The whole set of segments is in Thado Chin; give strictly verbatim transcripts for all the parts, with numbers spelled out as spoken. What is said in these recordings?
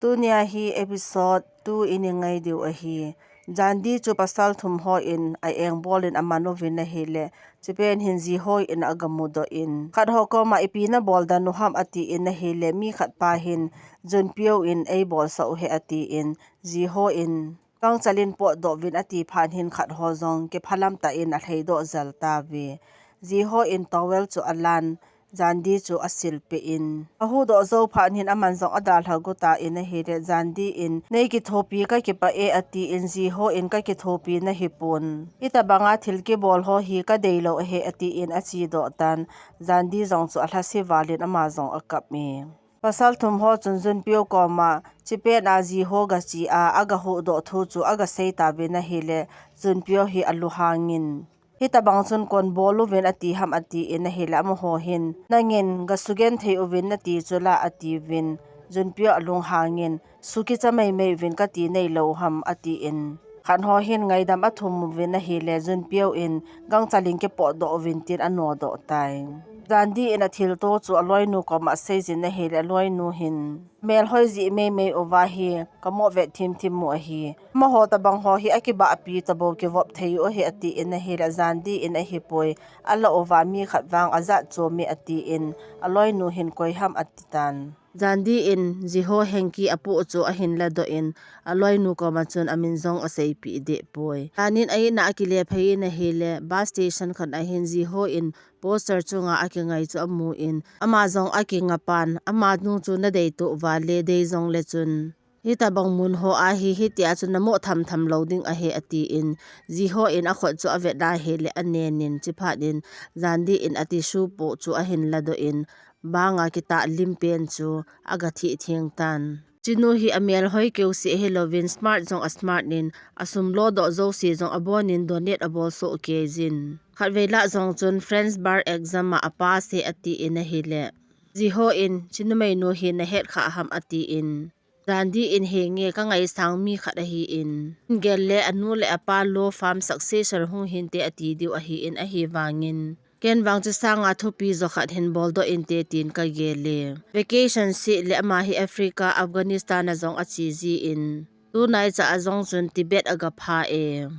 Tunia hi episode two i ngai diu ahi. Jandi chu pasal thum ho in a engbol in aman uvin ahile, chipet hin Jiho in agamu doh in, khat ho koma ipi nabol dan u ham atin ahile, mi khat pa hin Junpyo in eibolsah u ahi atin, Jiho in gangchal in potdoh uvin ati phat hin khat ho jong kiphalam tah in alhaidoh jel tauve. Jiho in towel chu alan, Jandi chu asilpeh in, ahuhdoh jou phat hin aman jong adalha got in ahile, Jandi in, nei kithopi kakipah e atin, Jiho in, kakithopi nahipon. Hitabanga thil kibol ho hi kadeilou ahi atin achedoh tan, Jandi jong chu alhase val in ama jong akap e. Pasal thum ho chun Junpyo koma, chipet a Jiho gache a, agahuhdoh thu chu agasei tauvin ahile, Junpyo hi alunghang in, hitabang chun kon bol uvin ati ham atin ahile, amaho hin, nangin gasugenthei uvin nati chula atiuvin, Junpyo alunghang in, sukicha meimei uvin kati neilou ham atin, khat ho hin ngaidam athum uvin ahile, Junpyo in gangchal in kipotdoh uvin tin anodoh tai. Jandi in athilto chu aloinu koma aseijin ahile, aloinu hin, melhoi jeh meimei uva hi kamoh vet thimthim u ahi. Amaho tabang ho hi akibahpi tabou kivop thei u ahi atin ahile, Jandi in ahipoi, alah uva mi khat vang ajat chom e atin, aloinu hin koi ham atitan. Jandi in Jiho hanky apoh chu ahin ladoh in, aloinu koma chun amin jong aseipeh dehpoi. Anin a-in a akile phei in ahile, bus station khat a hin Jiho in poster chunga akingai chu amun, ama jong akingapan, amanu chu nadeitoh uva le dei jongle chun, hitabang mun ho a hi hitia chu namoh thamtham lou ding ahi atin, Jiho in akhut chu avet ahile anenin, chiphat in Jandi in atissue poh chu ahin ladoh in, banga kitah lim pen chu agathih theng tan. Chinu hi amelhoi keuseh hilouvin, smart jong asmart in, asum lodoh jouse jong abonin donate abol soh keijin. Khatvei lah jong chun French bar exam a apass e atin ahile, Jiho in, chi numeinu hi nahet kha ham atin, Jandi in, henge, kangaisang mi khat ahin, gel le anu le apa law firm successor hung hinte ati diu ahin, ahivangin, ken vang chu sanga thupi jo khat hin boldoh inte tin kagel e. Vacation seh le ama hi Africa, Afghanistan a jong ache jin, tunaicha a jong chun Tibet agapha e.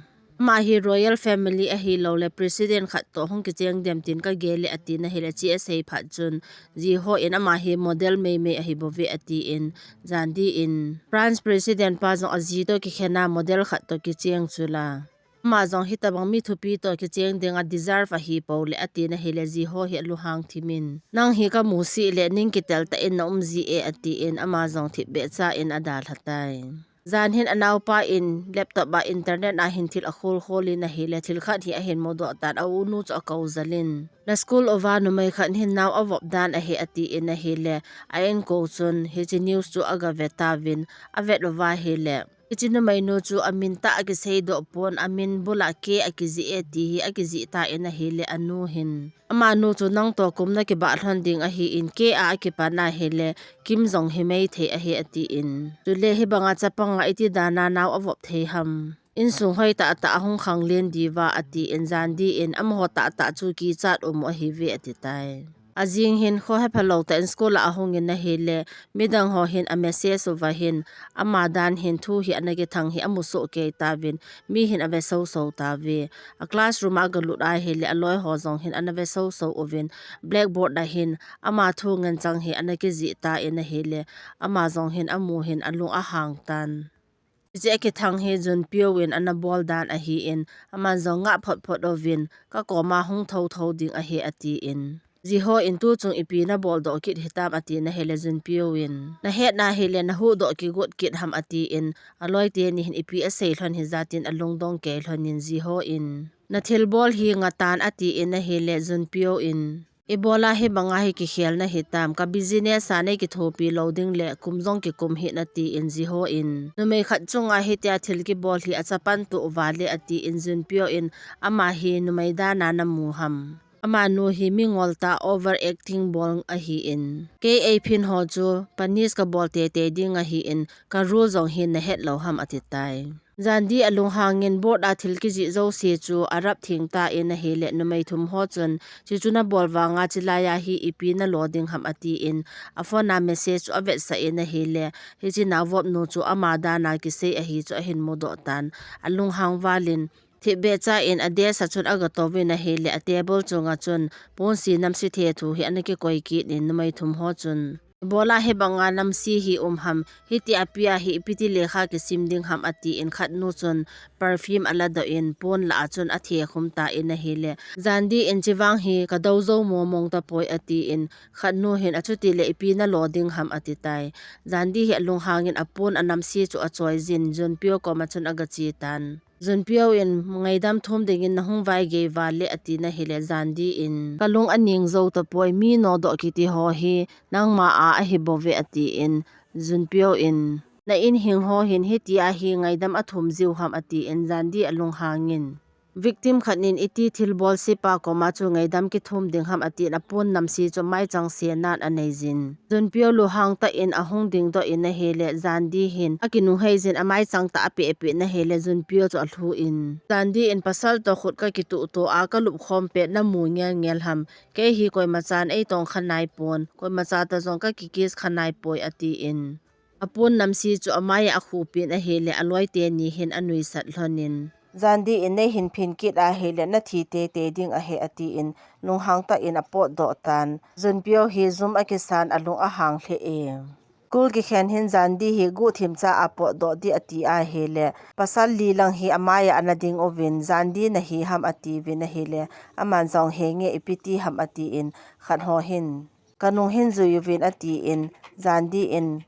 Ama hi royal family ahilou le president khat toh hung kicheng dem tin kagel e atin ahile, hiche asei phat chun Jiho in ama hi model meimei ahibouve atin, Jandi in, France president pa jong aji toh kikhen a model khat toh kicheng chula, ama jong hitabang mi thupi toh kicheng dinga deserve ahipou le atin ahile, Jiho hi alunghang thim in, nang hi kamu seh le ning kitel tah in naum ji e atin, ama jong thipbeh cha in adalha tai. Jan hin anaopa in laptop a internet a hin thil akhol khol in ahile, thil khat hi ahin mudoh tan, a-unu chu akou jel in, na school uva numei khat hin nao avop dan ahi atin ahile, a-inko chun hiche news chu agave tauvin, avet uva ahile, hiche numeinu chu amin tah akiseidoh pon, amin bula K akijih e ti hi akijih tan ahile, anu hin, amanu chu nangtoh kum nakibah lhon ding ahin, K a akipan ahile, Kim jong himai thei ahi atin, chule hibanga chapang a iti dan a nao avop thei ham. Insung hoi tahtah ahung khanglen diuva atin, Jandi in, amaho tahtah chu kichat um u ahiuve ati tai. Ajing hin kho hephalou tah in school a ahung in ahile, midang ho hin amessage uva hin, ama dan hin thu hi ana kithang hi amu soh kei tauvin, mi hin ave soso tauve. A classroom a agalut ahile, aloi ho jong hin ana ve soso uvin, blackboard a hin ama thu ngen chang hi ana kijih tan ahile, ama jong hin amu hin alung ahang tan. Hiche akithang hi Junpyo in ana bol dan ahin, aman jong ngah phot phot uvin, kakoma hung thotho ding ahi atin, Jiho in, tuchung ipi naboldoh kit hitam ati na ahile, Junpyo in, nahet na ahile nahuhdoh kigot kit ham atin, aloi teni hin ipi asei lhon hija tin alungdong kei lhon in, Jiho in, nathilbol hi ngah tan atin ahile, Junpyo in, ibola hibanga hi kikhel nahitam, ka business a nei kithopi lou ding le kum jong kikum hih in atin, Jiho in, numei khat chunga hitia thil kibol hi achapan tou vale atin, Junpyo in, ama hi numei dan a namu ham? Amanu hi mingol tah, over acting bol ahin, kei eiphin ho chu punish kabol teitei ding ahin, ka rule jong hi nahet lou ham ati tai. Jandi alunghangin board a thil kijih jouse chu arap theng tan ahile, numei thum ho chun, "Chuchu nabol vanga chilai a hi ipi nalo ding ham?" atin, a phone a message chu avetsah in ahile, hiche naovop nu chu ama dan a kisei ahi chu ahin mudoh tan. Alunghang valin, thipbeh chan a desk a chun agatouvin ahile, a table chunga chun ponsi namse thethu hi ana kikoi kit in, numei thum ho chun, "Ibola hibanga namse hi um ham, hitia pia hi ipi ti lekha kisim ding ham?" atin, khatnu chun perfume aladoh in, pon lah a chun athekhum tan ahile, Jandi in, "Chuvang hi kadou jou momong tapoi," atin, khatnu hin, "Achutile ipi nalo ding ham?" atitai. Jandi hi alunghangin apon anamse chu achoijin, Junpyo koma chun agache tan. Junpyo in, "Ngaidam thum dingin nahung vaigei vale," atin ahile, Jandi in, "Kalung aning jou tapoi, mi nodoh kiti ho hi nangma a ahibouve," atin, Junpyo in, "Na inhing ho hin hitia hi ngaidam athum jiu ham?" atin, Jandi alunghangin, "Victim khat in iti thilbol sepa koma chu ngaidam kithum ding ham?" atin, apon namse chu maichang senan aneijin. Junpyo lunghang tah in ahung dingdoh in ahile, Jandi hin akinunghei jin amaichang tah apehpeh in ahile, Junpyo chu alhu in, Jandi in, "Pasal toh khut kakituhto a kalupkhom pet namu ngelngel ham? Kei hi koimachan eitongkha naipon, koimacha toh jong kakikiss kha naipoi," atin, apon namse chu amai a akhupin ahile, aloite ni hin anuisat lhonin, Jandi in, "Neihin phin kit ahile nathi teitei ding ahi," atin, lunghang tah in apotdoh tan. Junpyo hi jum akisan alung ahang lheh e. School kikhen hin Jandi hi guhthim cha a potdoh ding ati ahile, pasal li lang hi amai a ana ding uvin, "Jandi nahi ham?" atiuvin ahile, aman jong, "Henge, ipi ti ham?" atin, khat ho hin, "Kanung hin jui uvin," atin, Jandi in,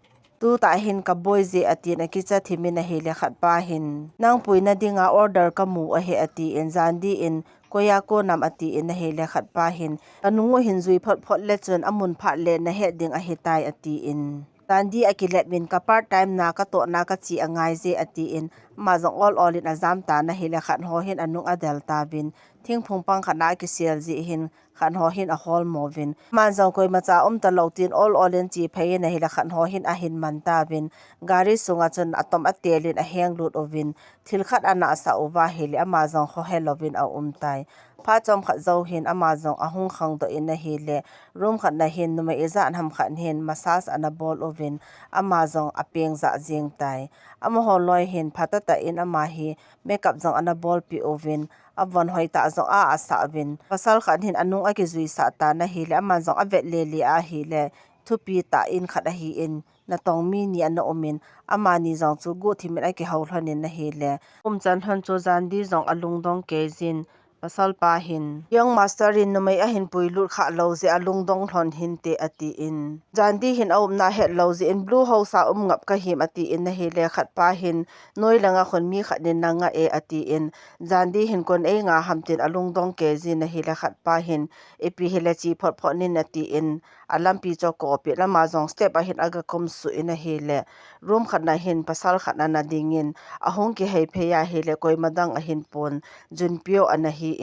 "Tutah hin kaboi je," atin, akicha thimin ahile, khatpa hin, "Nang puina dinga order kamu ahi," atin, Jandi in, "Koia kon ham?" atin ahile, khatpa hin, "Kanung u hin jui photphot le chun amun phat le nahet ding ahitai," atin, Jandi akilepin, "Ka part time na katohna kache angai je," atin, ama jong ol ol in ajam tan ahile, khat ho hin anung adel tauvin, thingphung pang khat na akisel jeh hin, khat ho hin ahol mo uvin, aman jong koimacha umtalou tin ol ol in che phei in ahile, khat ho hin ahin man tauvin, gari sunga chun atom atel in aheng lut uvin, thil khat anahsah uva ahile, ama jong khohe louvin aum tai. Phat chomkhat jou hin ama jong ahung khangdoh in ahile, room khat na hin numei ijat ham khat hin massage ana bol uvin, ama jong apeng jah jeng tai. Amaho loi hin phatah tah in ama hi makeup jong ana bolpeh uvin, avon hoitah jong a asah uvin, pasal khat hin anung akijuisah tan ahile, aman jong avet lele ahile, thupi tah in khat ahin, natong mi ni ana umin, amani jong chu guhthim in akihou lhonin ahile, umchan lhon chu Jandi jong alungdong kei jin, pasal pa hin, "Young master in numei ahin puilut kha lou jeh a lungdong lhon hinte," atin, Jandi hin aumna het lou jeh in, "Blue house a um ngap kahim?" atin ahile, khatpa hin, "Noi langa khun mi khat in nanga e," atin, Jandi hin, "Koin einga ham?" tin alungdong kei jin ahile, khatpa hin, "Ipi hile che photphot nin," atin, alampi chu akopin, ama jong step a hin agakum suh in ahile, room khat na hin pasal khat ana dingin, ahung kihei phei ahile, koima dang ahin pon, Junpyo ana hin,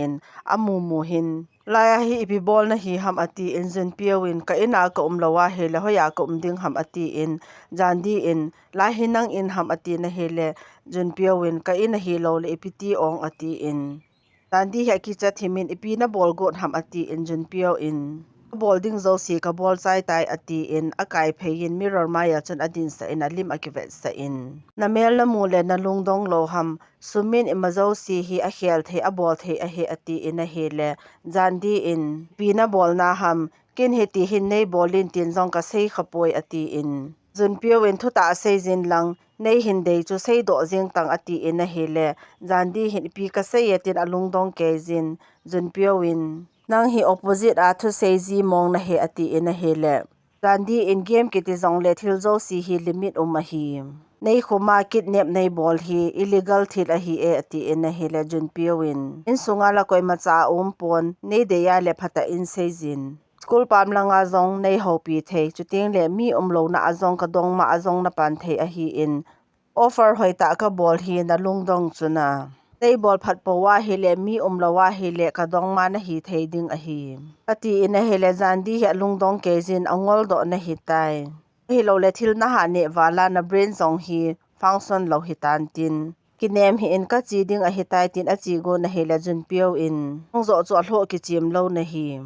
amumu hin, "Laia hi ipi bol nahi ham?" atin, Junpyo in, "Ka in a kaum lou ahile hoiya kaum ding ham?" atin, Jandi in, "Lai hi nang in ham?" atin ahile, Junpyo in, "Ka in ahilou le ipi ti ong?" atin, Jandi hi akicha thimin, "Ipi nabol got ham?" atin, Junpyo in, "Kabol ding jouse kabol chai tai," atin, akai phei in mirror mai a chun adinsah in alim akivetsah in, "Namel namu le nalungdong lou ham? Sum in ima jouse hi akhel thei, abol thei ahi," atin ahile, Jandi in, "Ipi nabolna ham? Ken hiti hin neibol in tin jong kasei khapoi," atin, Junpyo in, "Thutah sei jin lang, neihin dei chu seidoh jeng tang," atin ahile, Jandi hin, "Ipi kasei e?" tin alungdong kei jin, Junpyo in, "Nang hi opposite a thusei ji mong nahi," atin ahile, Jandi in, "Game kiti jongle thil jouse hi limit um ahi. Neikhum a kidnap neibol hi illegal thil ahi e," atin ahile, Junpyo in, "Insunga la koimacha aumpon, neidei a le phatah in sei jin. School pam langa jong neihoupi thei, chuteng le mi umlouna a jong kadongma a jong napan thei ahin, offer hoitah kabol hi nalungdong chun a, neibol phatpou ahile, mi umlou ahile, kadongma nahi thei ding ahi," atin ahile, Jandi hi alungdong kei jin, "Angoldoh nahitai. Ahilou le thil nahah neh vala nabrain jong hi function lou hitan tin, kinem hih in, kache ding ahitai, tin ache gon ahile Junpyo in, nang joh chu alhoh kichim lou nahi.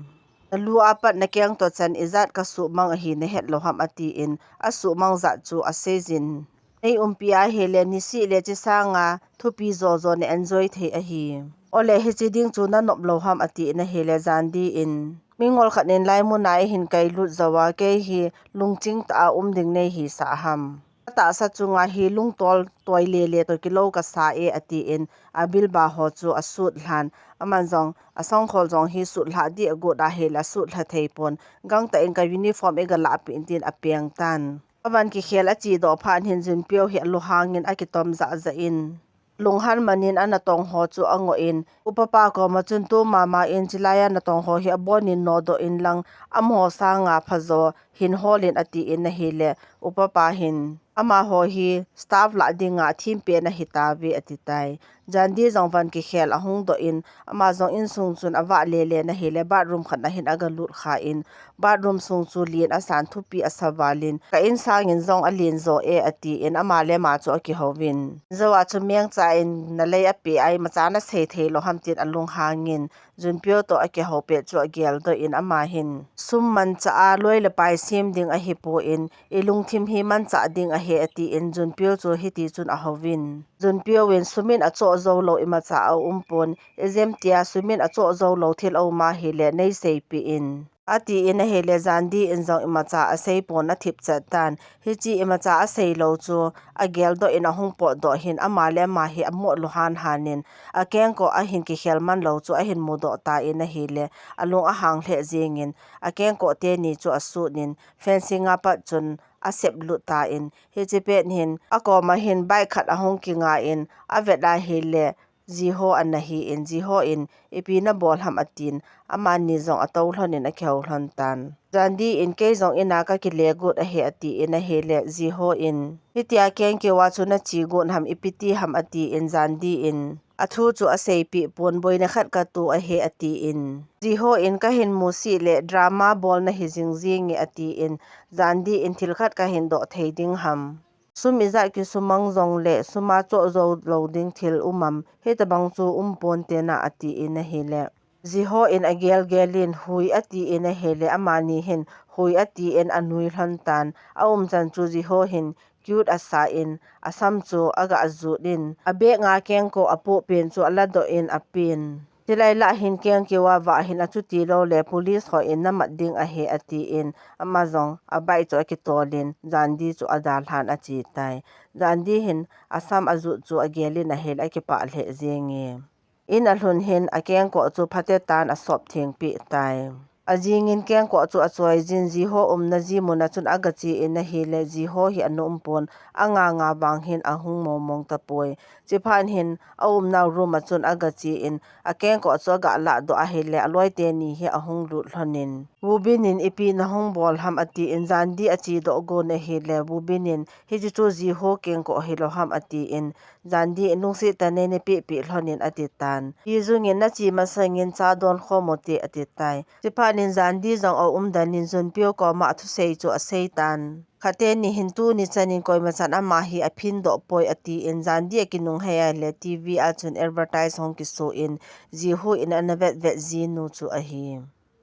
Nalu apat nakeng toh chan ijat kasuhmang ahi nahet lou ham, atin, asuhmang jat chu aseijin. Nei umpi ahile niseh le hiche sanga thupi jojo na enjoy thei ahi. Ole hiche ding chu nanop lou ham, atin ahile Jandi in, mingol khat in laimun a eihin kailut jouva kei hi lungching tah a um ding neihisah ham. Katahsa chunga hi lungtol toi lele toh kilou kasa e, atin, abilba ho chu asutlhan. Aman jong asangkhol jong hi sutlhah ding agot ahile asutlha thei pon. Gangtah in ka uniform eiga lahpeh in, tin apeng tan. Avan kikhel achedoh phat hin Junpyo hi alunghangin akitom jahjah in, lunghan manin anatong ho chu angoh in, upapa koma chun, tu mama in chilai a natong ho hi abonin nodoh inlang, amaho sanga phajo hin hol in, atin ahile, upapa hin, amaho hi staff lah dinga thempen ahitauve, atitai. Jandi jong van kikhel ahung doh in, ama jong insung chun avah lele in ahile, bathroom khat a hin agalut khan, bathroom sung chu len asan thupi asa valin, ka in sangin jong alen jo e, atin, ama le ama chu akihouvin. Joa chu mengcha in nalei apeh a, imacha nasei thei lou ham, tin alunghangin, Junpyo toh akihou pet chu ageldoh in, ama hin, sum manchah a loi le pai sem ding ahipon, ilungthim hi manchah ding ahi, atin, Junpyo chu hitichun ahouvin. Junpyo in, sum in achoh jou lou imacha aumpon, ijemtia sum in achoh jou lou thil aum ahile neiseipeh in, atin ahile, Jandi in jong imacha aseipon athip chet tan. Hiche imacha asei lou chu ageldoh in ahung potdoh hin, ama le ama hi amoh lunghan han in, akengkoh ahin kikhel man lou chu ahin mudoh tan ahile, alung ahang lheh jengin, akengkoh teni chu asut in, fencing a pat chun asep lut tan, hiche pet hin akoma hin bike khat ahung kinga in, avet ahile, Jiho ana hin, Jiho in, ipi nabol ham, atin, amani jong atou lhon in akihou lhon tan. Jandi in, kei jong in a kakile got ahi, atin ahile, Jiho in, hitia kengkeuva chu nache got ham, ipi ti ham, atin, Jandi in, athu chu aseipeh pon, boina khat katoh ahi, atin, Jiho in, kahin musih le drama bol nahi jingjing e, atin, Jandi in, thil khat kahin doh thei ding ham. Sum ijat kisumang jongle, sum a choh jou lou ding thil um am, hitabang chu um ponte na, atin ahile, Jiho in agelgel in, hui, atin ahile, amani hin, hui, atin anui lhon tan. Aumchan chu Jiho hin cute asa in, asam chu aga jut in, abag a kengkoh apoh pen chu aladoh in apen. Chulai lah hin kengkeuva vah hin achuti lou le police ho in namat ding ahi, atin, ama jong abike chu akitol in, Jandi chu adalhan achetai. Jandi hin asam ajut chu agel in ahile akipah lheh jenge. In alhun hin akengkoh chu phatetan asop thengpeh tai. Ajing in kengkoh chu achoijin, Jiho umna ji mun a chun agache in ahile, Jiho hi ana umpon, anganga vang hin ahung momong tapoi. Chuphat hin aumnau room a chun agache in, akengkoh chu aga lahdoh ahile, aloite ni hi ahung lut lhon in, Woo Bin in, ipi nahung bol ham, atin, Jandi achedoh gon ahile, Woo Bin in, hiche chu Jiho kengkoh hilou ham, atin, Jandi in, lungset tah in neipeh peh lhon in, atitan. Yi Jung in, nache masangin cha don khom ute, atitai. Chuphat in Jandi jong aumden in, Junpyo koma athusei chu aseitan. Khatteni hin tuni chan in koimachan ama hi aphindoh poi, atin, Jandi akinunghei ahile, TV a chun advertise hung kiso in, Jiho in ana vetvet jinu chu ahi.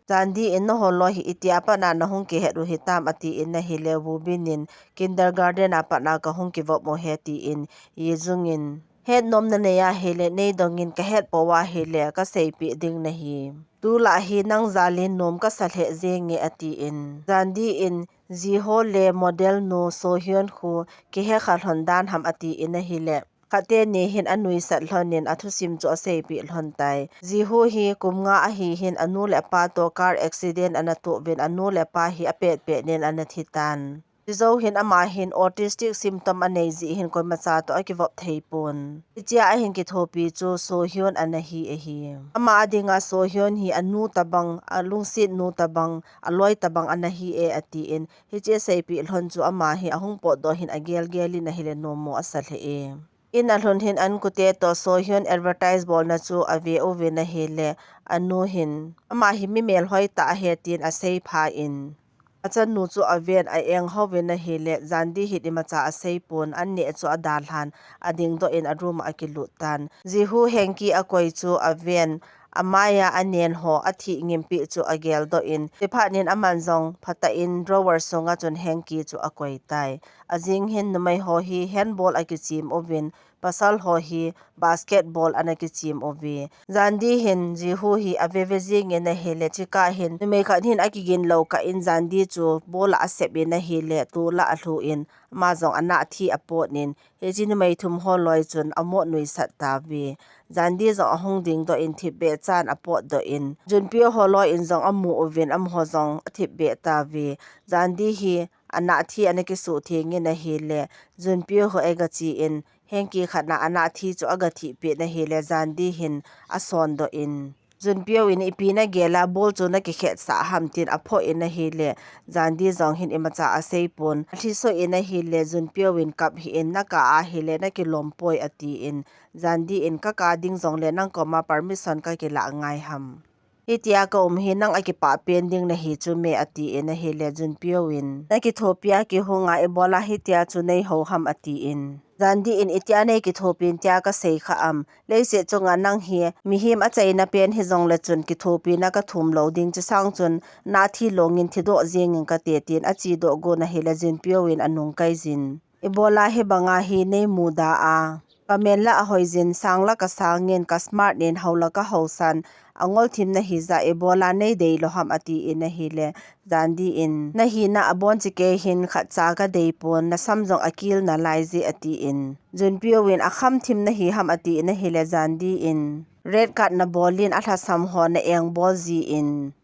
Jandi in, nahol loi hi itia pat a nahung kihet u hitam, atin ahile, Woo Bin in, kindergarten a pat a kahung kivop u ahi, atin, Yi Jung in, hetnom nanei ahile, neidong in, kahet pou ahile, kaseipeh ding nahi. Tulai hi nang jal in nom kasa lheh jenge, atin, Jandi in, Jiho le model nu Sohyun khu kihekha lhon dan ham, atin ahile, khatteni hin anuisat lhon in athusim chu aseipeh lhon tai. Jiho hi kum nga ahi hin anu le apa toh car accident ana toh uvin anu le apa hi apet pet in ana thitan. Chujou hin ama hin autistic symptom anei jeh hin koimacha toh akivop thei pon. Hichea ahin kithopi chu Sohyun ana hi ahi. Ama adinga Sohyun hi anu tabang, alungset nu tabang, aloi tabang ana hi e atin, hiche aseipeh lhon chu ama hi ahung potdoh hin agelgel in ahile nommo asa lheh e. In alhun hin ankute toh Sohyun advertise bolna chu ave uvin ahile, anu hin, ama hi mi melhoi tah ahi tin aseipha in, Achanu chu aven a-eng hovin ahile, Jandi hin imacha asei pon, an neh chu adalhan, adingdoh in a room a akilut tan. Jihu Hanky akoi chu aven, amaiya anen ho athih ngimpi chu ageldoh in, tiphat nin aman jong phatah in drawer sunga chun Hanky chu akoi tai. Ajing hin numei ho hi handball akichem uvin, pasal ho hi basketball ana kichem uve. Jandi hin Jihu hi aveve jingin ahile, chika hin numei khat hin akigin lou kah in Jandi chu ball a asep in ahile, tol a alhu in, ama jong anah thi apot in, hiche numei thum ho loi chun amo nuisat tauve. Jandi jong ahung dingdoh in thipbeh chan apotdoh in, Junpyo ho loi in jong amu uvin, amaho jong athipbeh tauve. Jandi hi anah thi ana kisuh theng in ahile, Junpyo ho agache in, Hanky khat na anah thi chu agathipeh in ahile, Jandi hin asondoh in, Junpyo in ipi nagel a ball chu nakikhetsah ham tin aphoh in ahile, Jandi jong hin imacha asei pon. Alhisoh in ahile, Junpyo in kap hih in, nakah ahile nakilom poi atin, Jandi in kakah ding jongle nang koma permission kakilah ngai ham. Hitia kaum hi nang akipah pen ding nahi chu me atin ahile, Junpyo in, nakithopi a kihung a ibola hitia chu neihou ham atin. Jandi in, itia neikithopin tia kasei kha am? Leiset chunga nang hi mihem achaina pen hijongle chun kithopina kathum lou ding, chusang chun nahthi longin thidoh jengin kate tin achedoh gon ahile, Junpyo in anung kai jin. Ibola hibanga hi neimuda a? Kamen la ahoijin, sang la kasangin, ka smart in, hao la kahao san, angol thim nahi jeh a ibola neidei lou ham atin ahile, Jandi in, nahina abon chikei hin khatcha kadei pon, nasam jong akel nalai je atin. Junpyo in, akham thim nahi ham atin ahile, Jandi in, red card nabol in alhasam ho na-engbol jin,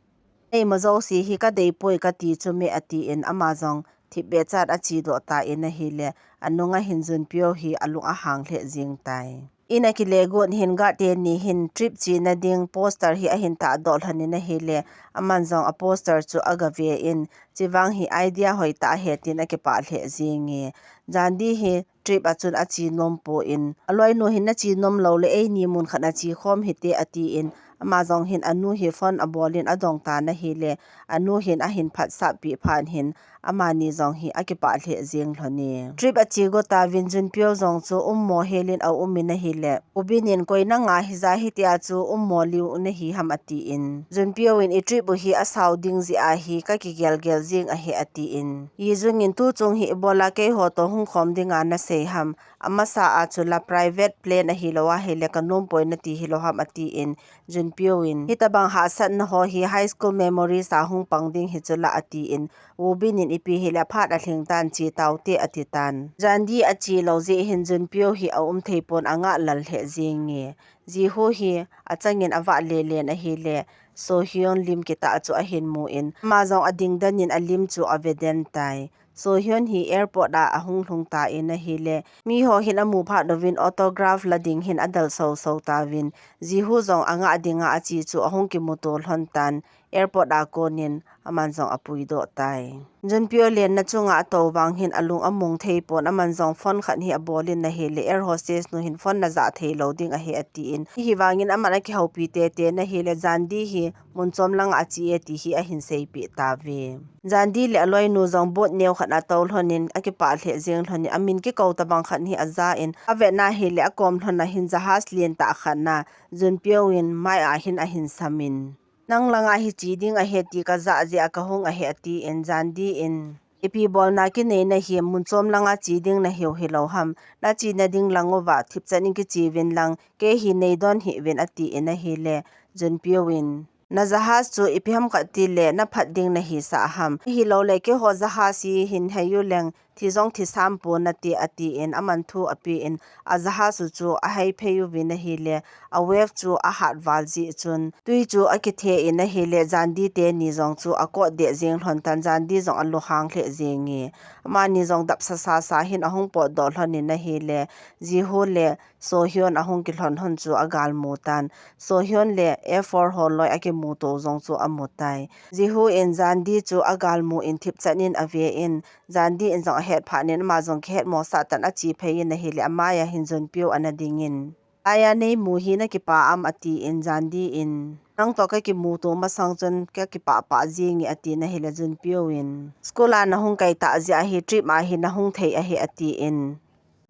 neimo jouse hi kadei poi kati chu me atin, ama jong thipbeh chan achedoh tan ahile, anunga hin Junpyo hi alung ahang lheh jeng tai. In akile gon hin guard teni hin trip chena ding poster hi ahin tahdoh lhonin ahile, aman jong a poster chu agave in, chuvang hi idea hoitah ahi tin akipah lheh jenge. Jandi hi trip a chun ache nom pon, aloinu hin nache nom loule eini mun khat a chekhom hite atin, ama jong hin anu hi phone abol in adong tan ahile, anu hin ahin phatsahpeh phat hin, amani jong hi akipah lheh jeng lhone. Trip ache go tauvin, Junpyo jong chu ummo helin aumin ahile, Woobin in, koi nanga hijeh a hitia chu ummo lheh u nahi ham atin, Junpyo in, i trip u hi asao ding jeh a hi kakigelgel jeng ahi atin, Yi Jung in, tuchung hi ibola keiho toh hungkhom dinga nasei ham? Amasa a chu la private plane ahilou ahile kanom poi nati hilou ham atin, Junpyo in, hitabang hahsatna ho hi high school memories a hung pang ding hi chu la atin, Woobin in, ipi hile phat alhing tan, che taute ati tan. Jandi ache lou jeh hin Junpyo hi aum thei pon, angah lal lheh jenge. Jihu hi achangin avah lelen ahile, Sohyun lim kitah chu ahin mun, ama jong ading den in alim chu ave den tai. Sohyun hi airport a ahung lhung tan ahile, miho hin amu phat uvin autograph la ding hin adal soso tauvin, Jihu jong angah dinga ache chu ahung kimuto lhon tan, airport a konin aman jong apuidoh tai. Junpyo lenna chunga atou vang hin alung among thei pon, aman jong phone khat hi abol in ahile, air hostess nu hin phone najah thei lou ding ahi atin, hivangin aman akihoupi teitei in ahile, Jandi hi mun chom langa ache e ti hi ahin seipeh tauve. Jandi le aloinu jong boat neo khat a tou lhonin akipah lheh jeng lhonin, amin kikou tabang khat hi ajan, avet na hile akom lhon a hin jahaz lentah khat na Junpyo in mai a hin ahin samin, nang langa hi che ding ahi ti kajah jeh a kahung ahi atin, Jandi in, ipi bolna kinei nahim, mun chom langa che ding nahiu hilou ham? Nachena ding lang uva thipchan in kiche uvin lang, kei hi neidon hih uvin atin ahile, Junpyo in, na jahaz chu ipi ham khat tile naphat ding nahisah ham? Ahiloule keiho jahaz hi hin hei uleng, thi jong thi sam pon nate atin, aman thu apen, a jahaz u chu ahei phei uvin ahile, a wave chu ahat val jeh chun, tui chu akithe in ahile, Jandi teni jong chu akot deh jeng lhon tan, Jandi jong alunghang lheh jenge. Amani jong dapsa sasa hin ahung potdoh lhonin ahile, Jihu le Sohyun ahung kilhon lhon chu agalmu tan. Sohyun le F four ho loi akimuto jong chu amu tai. Jihu in Jandi chu agalmu in thipchan in aven, Jandi in jong ahet phat in ama jong kihetmosah tan ache phei in ahile, amai a hin Junpyo ana dingin, Aya neimu hi nakipah am atin Jandi in, nangtoh kakimuto masang chun kakipah pah jinge atina hile Junpyo in, school a nahung kaitah jeh ahi trip a hi nahung thei ahi atin.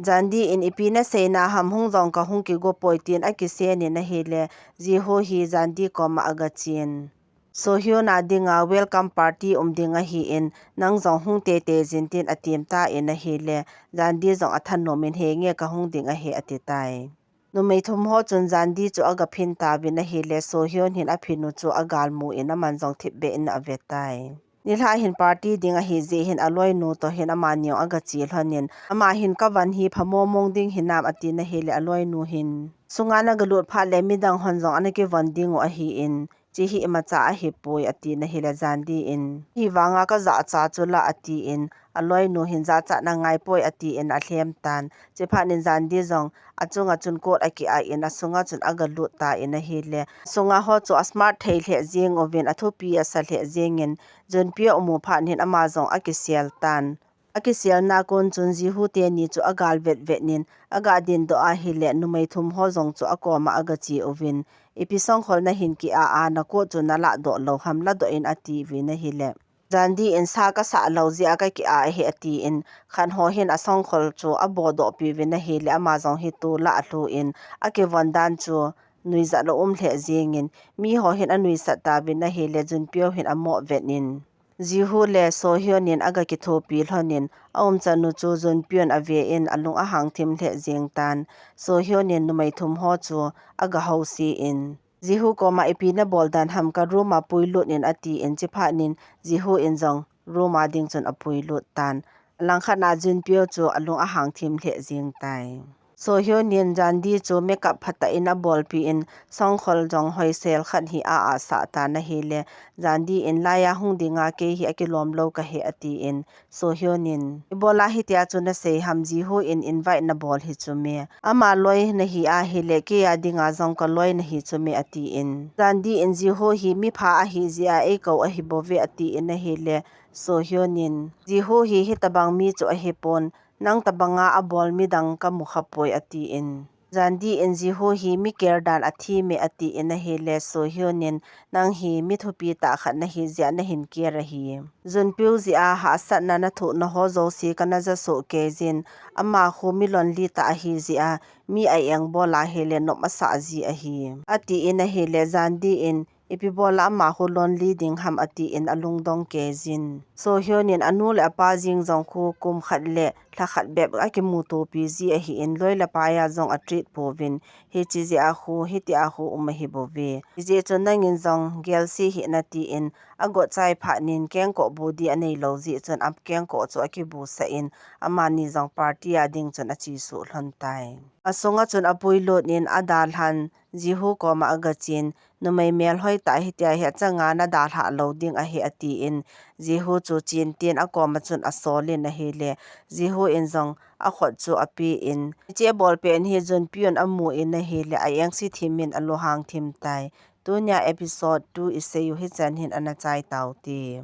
Jandi in ipi naseina ham hung jong kahung kigo poi tin akisenin ahile, Jihu hi Jandi koma agachen. Sohyun a dinga welcome party um ding ahin, nang jong hung teitei jin tin atem tan ahile, Jandi jong athanom in henge kahung ding ahi atitai. Numei thum ho chun Jandi chu agaphin tauvin ahile, Sohyun hin aphin u chu agalmu in aman jong thipbeh in avetai. Nilhah hin party ding ahi jeh hin aloinu toh hin amani jong agache lhonin, ama hin kavon hi phamomong ding hinam atina hile aloinu hin, sunga nagalut phat le midang hon jong anakivon ding u ahin, chehi imacha ahipoi atina hile Jandi in, hivanga kajahcha chu la atin, aloinu hin jachatna ngaipoi atin alhem tan. Chephat in Jandi jong achunga chun coat akiah in asunga chun agalut tan ahile, sunga ho chu asmart thei lheh jeng uvin athupi asa lheh jengin, Junpyo amu phat in ama jong akisel tan. Akiselna kon chun Jihu teni chu agal vetvet in, agadindoh ahile, numei thum ho jong chu akoma agache uvin, ipi songkhol nahin kiah a, nacoat chu nalahdoh lou ham, ladoh in atiuvin ahile, Jandi in sa kasah lou jeh a kakiah ahi atin, khat ho hin asongkhol chu abodoh piuvin ahile, ama jong hi tolah alhun, akivon dan chu nuijat lou um lheh jengin, miho hin anuisat tauvin ahile, Junpyo hin amoh vet in, Jihu le Sohyun in agakithopi lhonin, aumchan u chu Junpyo in aven alung ahangthim lheh jeng tan. Sohyun in numei thum ho chu agahousen, Jihu koma ipi nabol dan ham, karoom a puilut in atin, chephat in Jihu in jong room a ding chun apuilut tan. Alangkhat a Junpyo chu alung ahangthim lheh jeng tai. Sohyun in Jandi chu makeup phatah in abolpin, songkhol jong hoisel khat hi a-ahsah tan ahile, Jandi in, laiya hung dinga kei hi akilom lou kahi atin, Sohyun in, ibola hitia chu nasei ham, Jihu in invite nabol hi chu me, ama loi nahi ahile, keiya dinga jong kaloi nahi chu me atin, Jandi in, Jihu hi mipha ahi jeh a eikou ahi bouve atin ahile, Sohyun in, Jihu hi hitobang mi chu ahipon, nang tobanga abol midang kamu khapoi atin. Jandi in, Jihu hi mi care dan athi me atin ahile, Sohyun in, nang hi mi thupi tah khat nahi jeh a nahin care ahi. Junpyo jeh a hahsatna nathoh naho jouse kana jasoh kei jin, ama khu mi lonely tah ahi jeh a, mi a-engbol ahile nop asah ji ahi, atin ahile, Jandi in, ipi bola ama khu lonely ding ham atin alungdong kei jin. Sohyun in anu le apa jeng jong khu kum khat le lha khat bep akimutopi ji ahin, loi le pai a jong atreat pouvin, hiche jeh a khu hitia khu um ahi bouve. Hijeh chun nangin jong gelse hih in atin, agot chai phat in kengkoh bu di anei lou jeh chun akengkoh chu akibusah in, amani jong party a ding chun achesuh lhon tai. Asunga chun apuilut in adalhan, Jihu koma agachen, numei melhoi tah hitia hi achanga nadalhah lou ding ahi atin, Jihu chu chen tin akoma chun asolin ahile, Jihu in jong akhut chu apen, hiche abolpeh hi Junpyo in amun ahile, a-engse thim in alunghang thim tai. Tunia episode two isei u hichan hin ana chai taute.